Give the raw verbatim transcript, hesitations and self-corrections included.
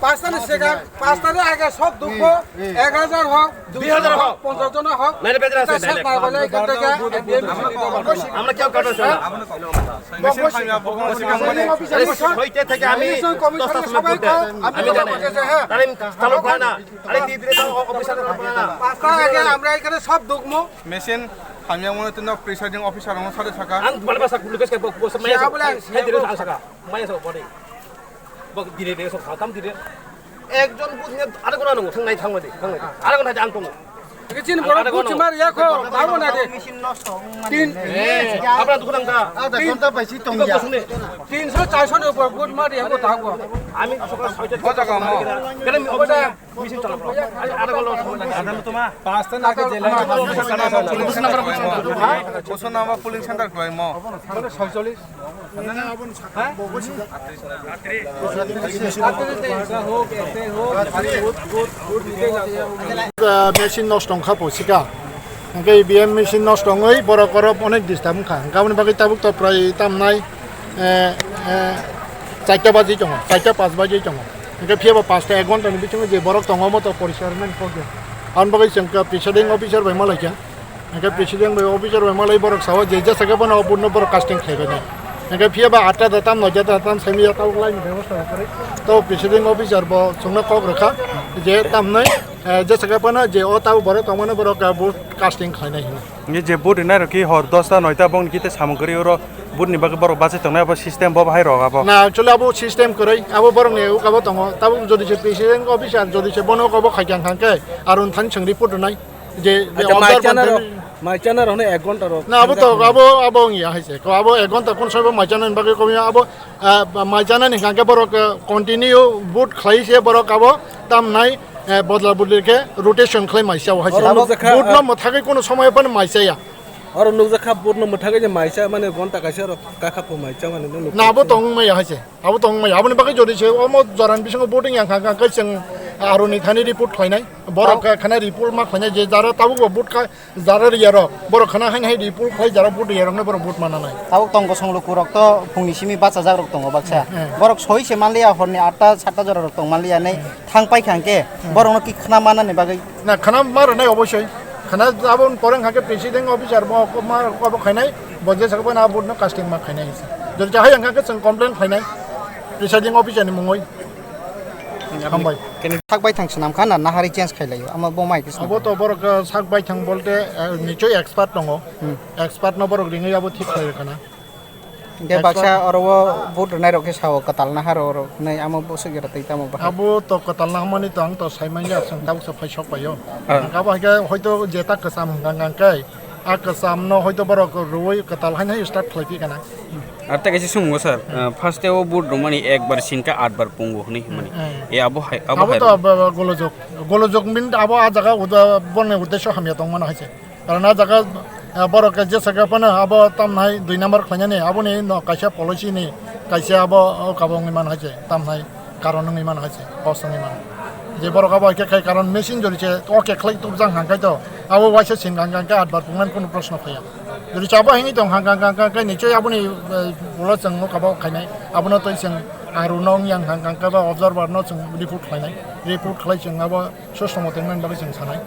পাঁচটা নিচে গা, পাঁচটা আগে সব দুঃখ, এক হাজার হোক, দুই হাজার হোক, পঞ্চাশ জন হোক, নাইলে বেজার আছে, এটা শেষ নাইলে। না করলে এখান থেকে এমডিএম আমরা কেউ কাটা চাই না। মেশিন ভাঙা, বকম বসে কাম মানে। আরে ছয়টা থেকে আমি কমিশনার দশটা সময় সবাই করতে। আমি জানি। তাহলে আমি চালক হয় না। আরে কি দিলে তো অফিসার হয় না। পাঁচটা আগে আমরা এখানে সব ঢুকবো। মেশিন ভাঙা মনে তো প্রিসাইডিং অফিসার আমার সাথে থাকা। আমি মানে বাসা পুলিশ কে বস, বস, মায়া সব। বলে, এই দিলে আসা কা। মায়া সব body. Bak dire dire sok sakam dire. Ekjon bujne aro gona nungo thangnai thangmadi thangmadi. Aro gona jang tongo. Kecil borok bujmar ya kho, babu na de. Tin. Eh, abra dukhu nangka. Ada ghonta paisi tongya. Tinso charso ni upor bujmar ya kho thago. Ami sokal soita. Kene mi oboda. Misin chalok. Aro gona. Adalo toma. Pasta na ke jela. Bosonama polling center kwlaimo. Machine nosto wngkha po sika. Hingke B M machine nosto wngwi borok oro onek disturb wngkha. Hingke aboni bagwi tabuk to prai tamnai, eh, eh, charta baji tongo, charta pas baji tongo. Hingke phiya bo pasta ek ghonta ni bisingo je borok tongo omo to poriskar wngmani kok ya. Aboni bagwi chwng khe presiding officer bai malaikha. Hingke president bai officer bai malai borok sao je jesa khe bono budno borok casting khlaibainai. Hingke phiya ba atta da tam noja da tam semi ya tabuk laini bebosta kwrwi. To presiding officer bo chwngno kok rwkha je tamnai, eh, jesa khe bono je o tabuk borok tongmani borok, eh, bo casting khlainai hinwi. Nge je vote rinai rok ki hor dosta noita bong ki te samung kwrwi oro vote ni bagwi borok bachai tongnai abo system bo bahai rok abo. Na, actually abo system kwrwi, abo borok ni uk abo tongo. Tabuk jodi se president officer jodi se bono uk abo khai kang kang khe aro thani chwng report rinai. Je, je Acha, observer mai chana rok, mai chana rok no ek ghonta rok. Na, abo to, abo, abo wngya hai se. Ko abo ek ghonta kun soibo mai chana ni bagwi ko abo, ah, mai chana ni hingke borok, ah, continue vote khlai se borok abo tam nai, eh, bodla bodli khe rotation khlai mai se abo hai se. Oro nukjakha, Vote no ah, mwthagwi kono somoy phano mai chaya. Oro nukjakha vote no mwthagwi je mai cha mane ghonta kaisa rok kakha pho mai cha mane nuk. Na, abo tong maya hai se. Abo tong maya, aboni bagwi jodi se omo jorani bisingo voting yang kha, kha, kha, chwng aroni thani report khlainai. Borok kha, khana report ma khlainai, je jara tabuk bo vote kha, jara riya rok. Borok khana hain hai report khlai, jara vote riya rokno borok vote mana nai. Tabuk tongo songluku rok to phungni simi bachajak rok tongo baksa. Hmm. Borok soi se manliya horni atta satta jora rok tong manliya nei thang pai kha hwnkhe borokno ki khna manani bagwi. Na, khana ma rwnai obosoi. Khana aboni pore hwnkha khe presiding officer bo ma, abo khainai, bo je sakbo na vote no casting ma khainai. Jodi jahai hwnkha khe chwng complain khainai presiding officer ni mungwi. Hambai. Sak bai thang swnam kha na nahari change khai laio. Ama bo mai khe swnam. Abo to borok, uh, sak bai thang bolte, uh, nichoi expert tongo. Hmm. Expert no borok ringwi abo thik khlai rwkha na. Hingke baksa oro o vote rwnai rok khe sao kwtal nahar oro hinui amo bwswk jora twi tamo bahai. Abo to kwtal nahmani to ang to sai manya chwng tabuk se phai sok paio. Ah. Abo hai khe hoito jeta kwcham hwnkha hwnkha khe a kwcham no hoito borok rwui kwtal haino start khlai phi kana. Ar ta kaisa swngo sir, ah, first o vote rwmani ekbar sinka atbar pungo hinui hinmani. Hmm. E abo hai, abo Abo hai to rw- abo golojok, golojok min abo a jaga uda borni uddesho hamya tongmano hai se. Karon a jaga, ah, borok jesa khe phano abo tamnai dui number khlainani, aboni no kaisa policy ni kaisa abo, o kabo wngwi mano hai se, tamnai karon wngwi mano hai se, cause wngwi mano. Je borok abo hai khe khai karon machine jori se, o khe khlai tubjak hang khai to, abo waisa sin gang gang khe atbar pungnani kunu proshno phaiya. Jori se abo hingwi tong hang gang gang gang khe nichoi aboni, eh, ulo chwng o kabo khainai, abono twi chwng aru no wng yang hang gang khe ba observer no chwng report khlainai, report khlai chwng abo Sosto mote wngmani bagwi chwng sanai.